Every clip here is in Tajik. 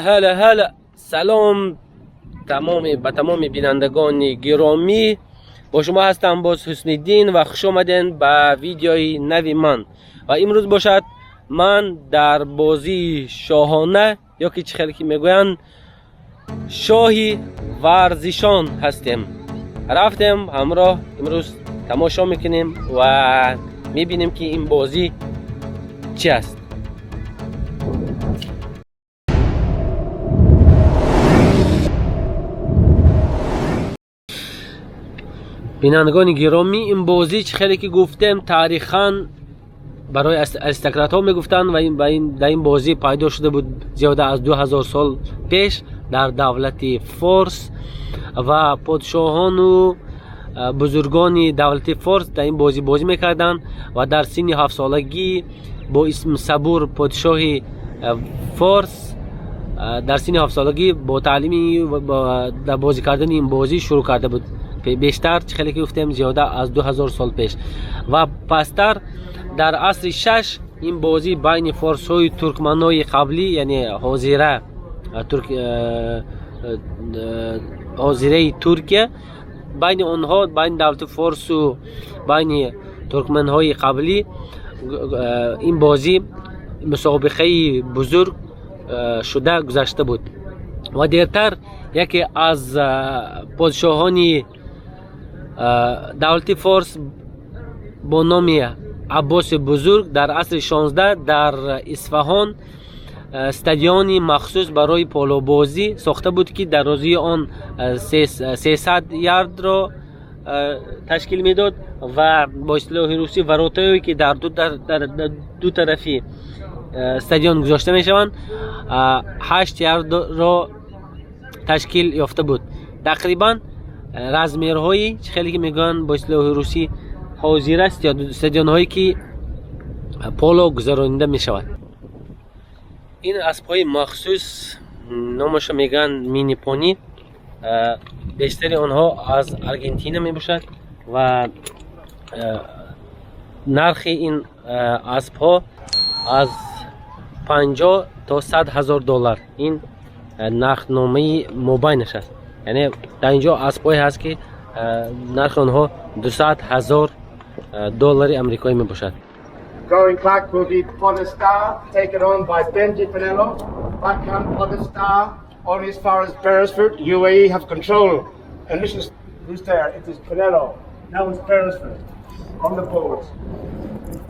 Ҳала ҳала, салом тамоми ба тамоми бинандагони гиромӣ. Бо шумо ҳастам боз Ҳусниддин ва хуш омаден ба видеои нави ман. Ва имрӯз бошад ман дар бозии шоҳона ё ки чӣ хеле ки мегӯянд шоҳи варзишон ҳастем. Рафтем ҳамроҳ, имрӯз тамошо мекунем ва мебинем, ки ин бозӣ чӣ аст. Бинандагони гиромӣ, ин бозӣ, чӣ хеле ки гуфтем, таърихан барои аристократҳо мегуфтанд ва дар ин бозӣ пайдо шуда буд зиёда аз 2000 сол пеш дар давлати Форс ва подшоҳону бузургони давлати Форс дар ин бозӣ бозӣ мекарданд. Ва дар синни 7-солагӣ бо исми Сабур, подшоҳи Форс, дар синни 7-солагӣ бо таълими дар бозӣ кардани ин бозӣ шурӯъ карда буд. Бештар, чӣ хеле ки гуфтем, зиёда аз 2000 сол пеш. Ва пастар дар асри шаш ин бозӣ байни форсҳои туркманои қаблӣ, яъне ҳозира ҳозираи Туркия, байни онҳо, байни давлати Форсу байни туркманҳои қаблӣ ин бозӣ мусобиқаи бузург шуда гузашта буд. Ва дертар яке аз подшоҳони давлати Форс бо номи Аббоси Бузург дар асри 16 дар Исфаҳон стадиони махсус барои полобозӣ сохта буд, ки дарозии он 300 ярдро ташкил медод ва бо истилоҳи русӣ воротае, ки дар ду тарафи стадион гузошта мешаванд, 8 ярдро ташкил ёфта буд. Тақрибан размерҳои, чӣ хеле ки мегӯянд бо истилоҳи русӣ, ҳозира стадионҳое ки поло гузаронида мешавад. Ин аспҳои махсус номашо мегӯянд мини пони, бештари онҳо аз Аргентина мебошад ва нархи ин аспҳо аз 50 то 100 000 доллар. Ин нархномаи мобайнаш аст, яъне дар ин ҷо аспҳое ҳаст, ки нархи онҳо 200 000 доллари амрикоӣ мебошад. Going back will be Podestar, taken on by Benji Pinello. Backhand Podestar, only as far as Beresford. UAE have control. And listen, who's there? It is Pinello. Now it's Beresford on the board.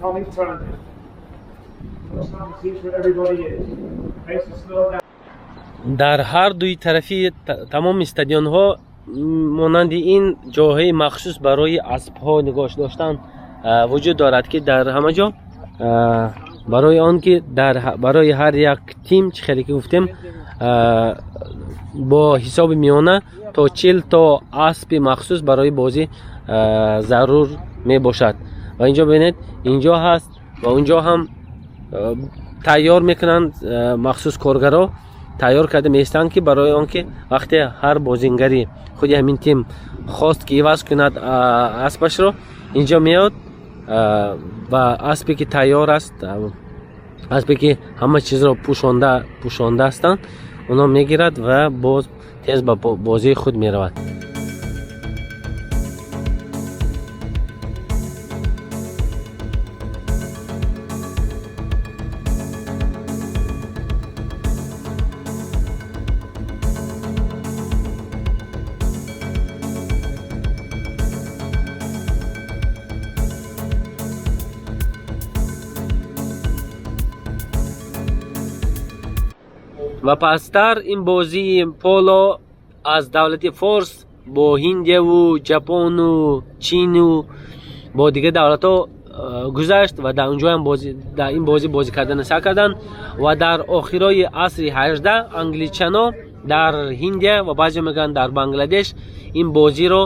Tommy turned it. Sees where everybody is. Pace is slow down. Дар ҳар дуи тарафи тамоми стадионҳо монанди ин ҷойҳои махсус барои аспҳо нигоҳ доштан вуҷуд дорад, ки дар ҳама ҷо барои он ки барои ҳар як тим, чӣ хеле ки гуфтем, бо ҳисоби миёна то 40 то аспи махсус барои бозӣ зарур мебошад. Ва инҷо бибинед, инҷо ҳаст ва унҷо ҳам тайёр мекунанд, махсус коргаро тайёр карда меистанд, ки барои он ки вақте ҳар бозингари худи ҳамин тим хост, ки иваз кунад аспашро, инҷо меояд ва аспе ки тайёр аст, аспе ки ҳама чизро пӯшонда ҳастанд, онҳо мегирад ва боз тез ба бозии худ меравад. Ва пастар ин бозии поло аз давлати Форс бо Ҳиндияву Ҷапону Чину бо дигар давлатҳо гузашт ва дар унҷоам дар ин бозӣ бозӣ кардана сар карданд. Ва дар охирои асри 18 англичано дар Ҳиндия ва баъзео мегӯянд дар Бангладеш ин бозиро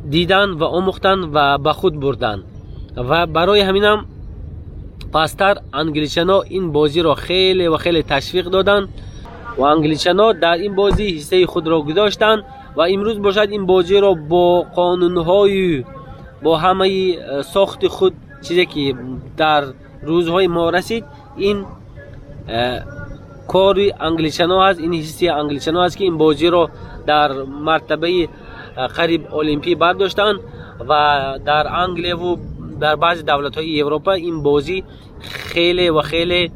диданд ва омӯхтанд ва ба худ бурданд. Ва барои ҳаминам пастар англичано ин бозиро хеле ва хеле ташвиқ доданд ва англичано дар ин бозӣ ҳиссаи худро гузоштанд. Ва имрӯз бошад ин бозиро бо қонунҳои, бо ҳамаи сохти худ, чизе ки дар рӯзҳои мо расид, ин Кори англичано ҳаст, ин ҳисси англичано ҳаст, ки ин бозиро дар мартабаи қариб олимпӣ бардоштанд ва дар Англияву дар баъзе давлатҳои Европа ин бозӣ хеле ва хеле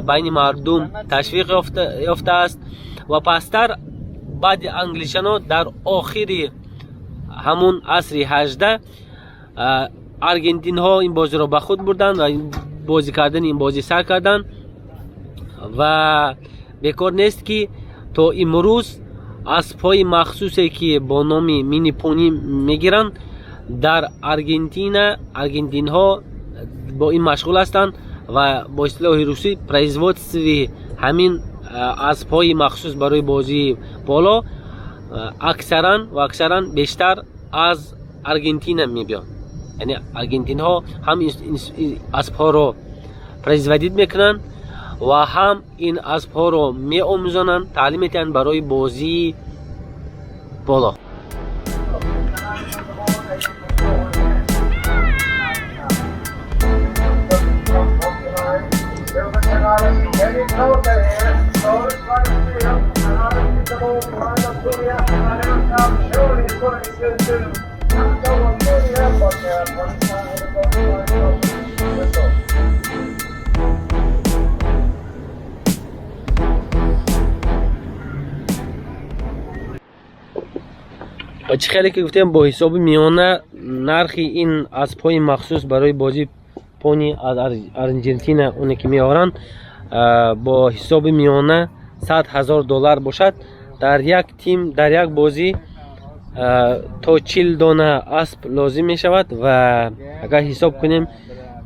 байни мардум ташвиқ ёфтааст. Ва пасттар баъди англичано дар охири ҳамун асри 18 аргентинҳо ин бозиро ба худ бурданд ва бозӣ кардани ин бозӣ сар карданд. Ва бекор нест, ки то имрӯз аспҳои махсусе, ки бо номи мини-пони мегиранд, дар Аргентина аргентинҳо бо ин машғул ҳастанд ва бо истилоҳи русӣ производстви ҳамин аспҳои махсус барои бозии поло аксаран ва аксаран бештар аз Аргентина мебиёнд. Яъне аргентинҳо ҳам аспҳоро производить мекунанд ва ҳам ин аспҳоро меомӯзонанд, таълим медиҳанд барои бозии поло. Getting closer here. So it's trying to steal. And Alex the ball behind Antonia. And now surely it's going to be good too. So Antonia, but whistle. Ва чӣ хеле ки гуфтем, бо ҳисоби миёна нархи ин аспҳои махсус барои бозии пони аз Аргентина, оне ки меоранд, бо ҳисоби миёна 100 000 доллар бошад. Дар як тим, дар як бозӣ то 40 дона асп лозим мешавад. Ва агар ҳисоб кунем,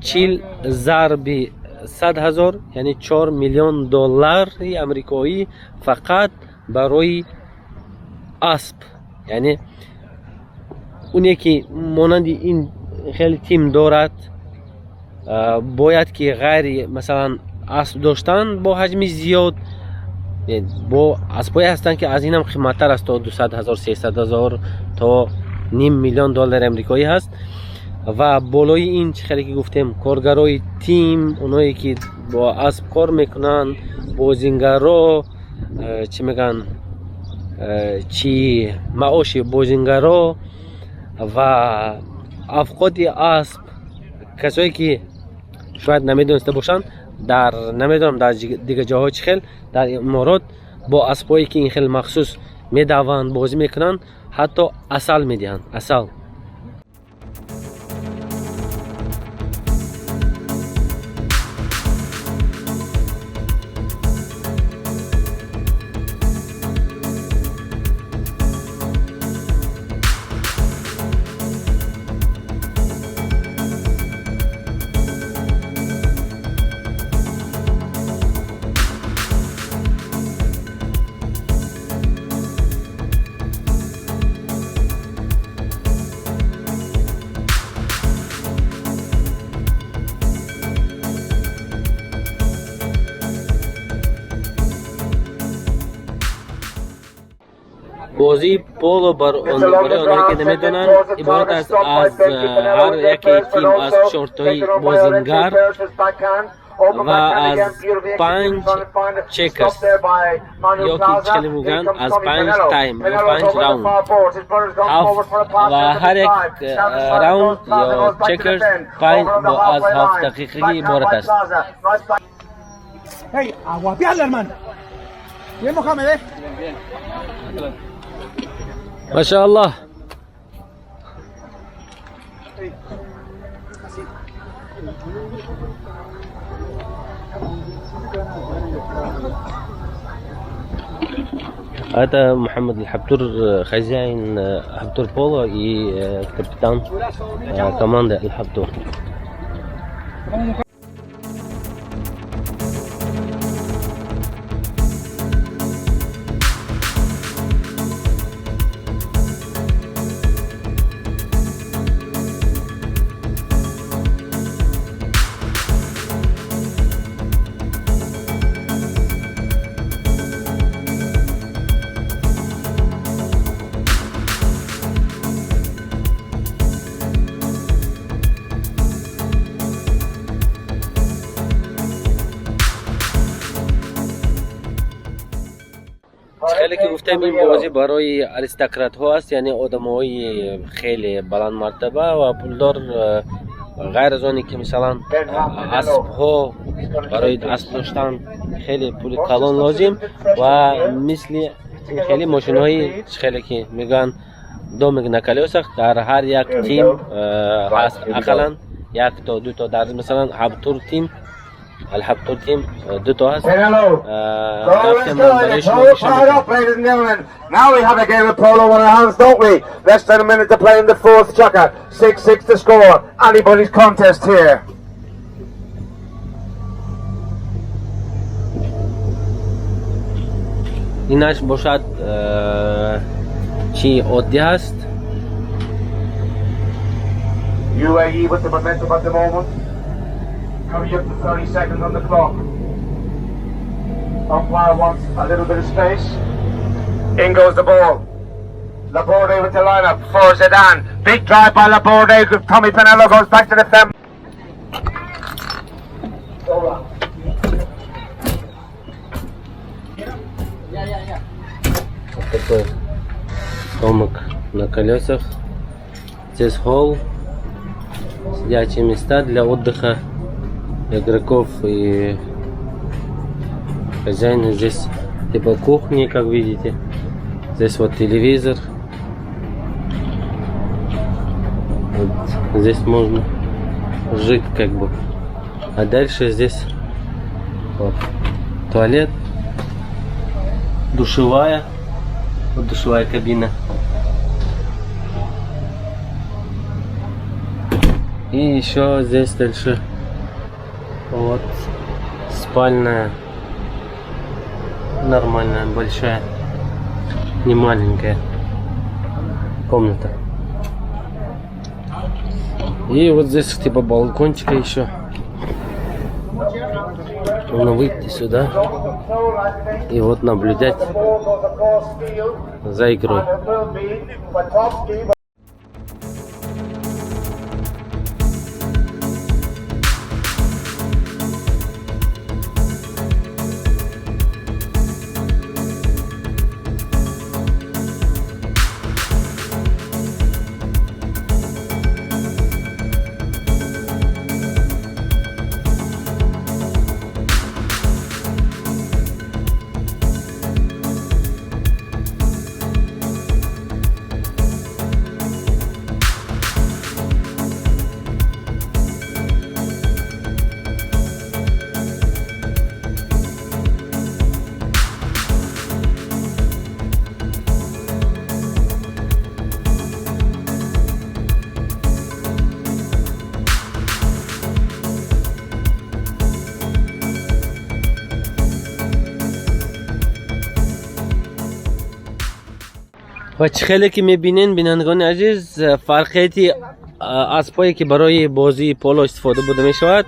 40 зарби 100 000, яъне 4 миллион доллари амрикоӣ фақат барои асп. Яъне оне ки монанди ин хеле тим дорад, бояд ки ғайри масалан асп доштан бо ҳаҷми зиёд, бо аспҳое ҳастанд, ки аз инам қиматтар аст, то 200 000, 300 000, то ним миллион доллари амрикоӣ ҳаст. Ва болои ин, чӣ хеле ки гуфтем, коргарои тим, оное ки бо асп кор мекунанд, бозингаро, чӣ мегӯянд, чӣ маоши бозингаро ва авқоти асп. Касое ки шояд намедониста бошанд, дар намедонам дар дигар ҷоҳо чӣ хел, дар Иморот бо аспҳое ки ин хел махсус медаванд, бозӣ мекунанд, ҳатто асал медиҳанд, асал. Бозии поло, барои онҳое ки намедонанд, иборат аст аз ҳар яке тим аз чортои бозингар ва аз панҷ checkers, ё ки чӣ хеле мегӯянд, аз панҷ тайм ё панҷ раунд ва ҳар як раунд ё checkers панҷ бо аз 7 дақиқагӣ иборат аст. ¡Hey! ¡A guapearla, hermano! Bien, Mohamed, ¿eh? Bien. Машааллоҳ. Это Мухаммад Аль-Хабтур, хозяин Хабтур Поло и капитан команды Аль-Хабтур. Хеле ки гуфтем, ин бозӣ барои аристократҳо аст, яъне одамои хеле баландмартаба ва пулдор. Ғайр аз оне ки, мисалан, аспҳо, барои асп доштан хеле пули калон лозим ва мисли хеле мошинҳои, хеле ки мегӯянд, домик на колёсах, дар ҳар як тим ҳаст ақаллан як то ду то. Дар масалан Ҳабтур тим, Алҳабтур тим ду то ҳаст. Рафтем, барои шумо нишон медиҳем. Now we have a game of polo on our hands, don't we? Less than a minute to play in the fourth chukker. 6-6 to score. Anybody's contest here. Инаш бошад, чӣ оддӣ ҳаст. UAE with the momentum at the moment. Coming up to 30 seconds on the clock. Umpire wants a little bit of space. In goes the ball. Laborde with the lineup for Zidane. Big drive by Laborde. Tommy Pinello goes back to defend. Zola. Вот такой домик на колесах. Здесь холл, сидячие места для отдыха игроков и хозяина. Здесь типа кухни, как видите. Здесь вот телевизор. Вот здесь можно жить как бы. А дальше здесь вот туалет, душевая, вот душевая кабина. И еще здесь дальше вот спальная, нормальная, большая, не маленькая комната. И вот здесь типа балкончика еще. Можно выйти сюда и вот наблюдать за игрой. And it will be Watovsky. Ва чӣ хеле ки мебинен, бинандагони азиз, фарқияти аспҳое ки барои бозии поло истифода бурда мешавад,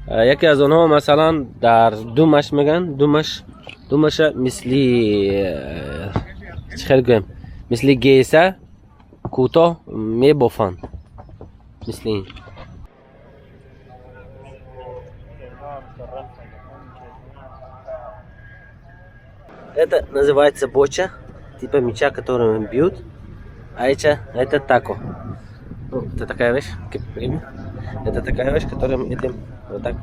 яке аз онҳо, масалан, дар думаш мегӯянд, думаш, думаша мисли, чӣ хел гӯем, мисли геса кӯтоҳ мебофанд, мисли ин. Это называется боча, типа мяча, которым бьют. А это тако. Ну, это такая вещь, время. Это такая вещь, которым этим вот так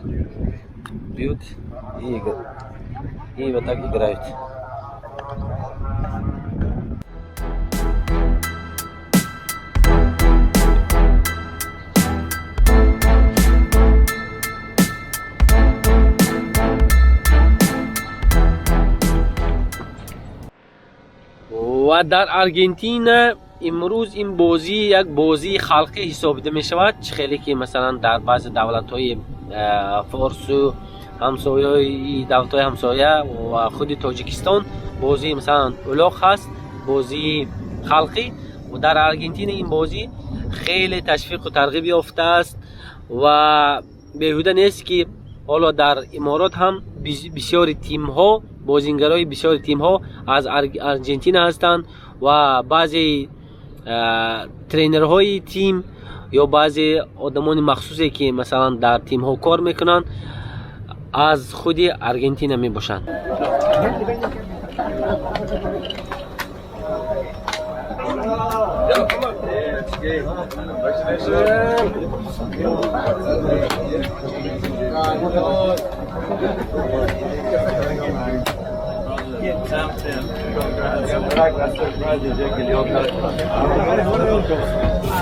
бьют и вот так играют. Ва дар Аргентина имрӯз ин бозӣ як бозии халқӣ ҳисобида мешавад. Чӣ хеле ки, масалан, дар баъзе давлатҳои форсу ҳамсояи, давлатҳои ҳамсоя ва худи Тоҷикистон бозии, масалан, улоқ ҳаст, бозии халқӣ, дар Аргентина ин бозӣ хеле ташвиқу тарғиб ёфтааст. Ва беҳуда нест, ки ҳоло дар Иморот ҳам бисёри тимҳо, бозингарои бисёри тимҳо аз Аргентина ҳастанд ва баъзе тренерҳои тим ё баъзе одамони махсусе, ки, масалан, дар тимҳо кор мекунанд, аз худи Аргентина мебошанд.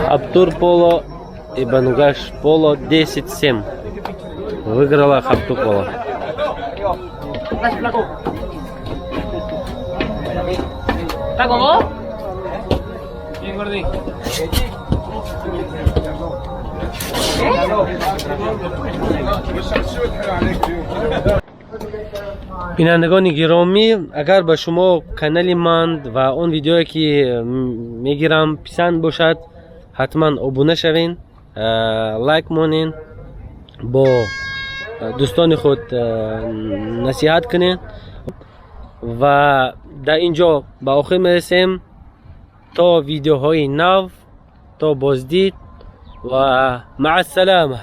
Абтур Поло и Бангаш Поло 10-7. Выиграла Хаптур Поло. ¿Está con vos? Bien, Gordi. Бинандагони гиромӣ, агар ба шумо канали ман ва он видеое, ки мегирам, писанд бошад, ҳатман обуна шавен, лайк монен, бо дӯстони худ насиҳат кунед ва дар ин ҷо ба охир мерасем. То видеоҳои нав, то боздид ва маа ассалама.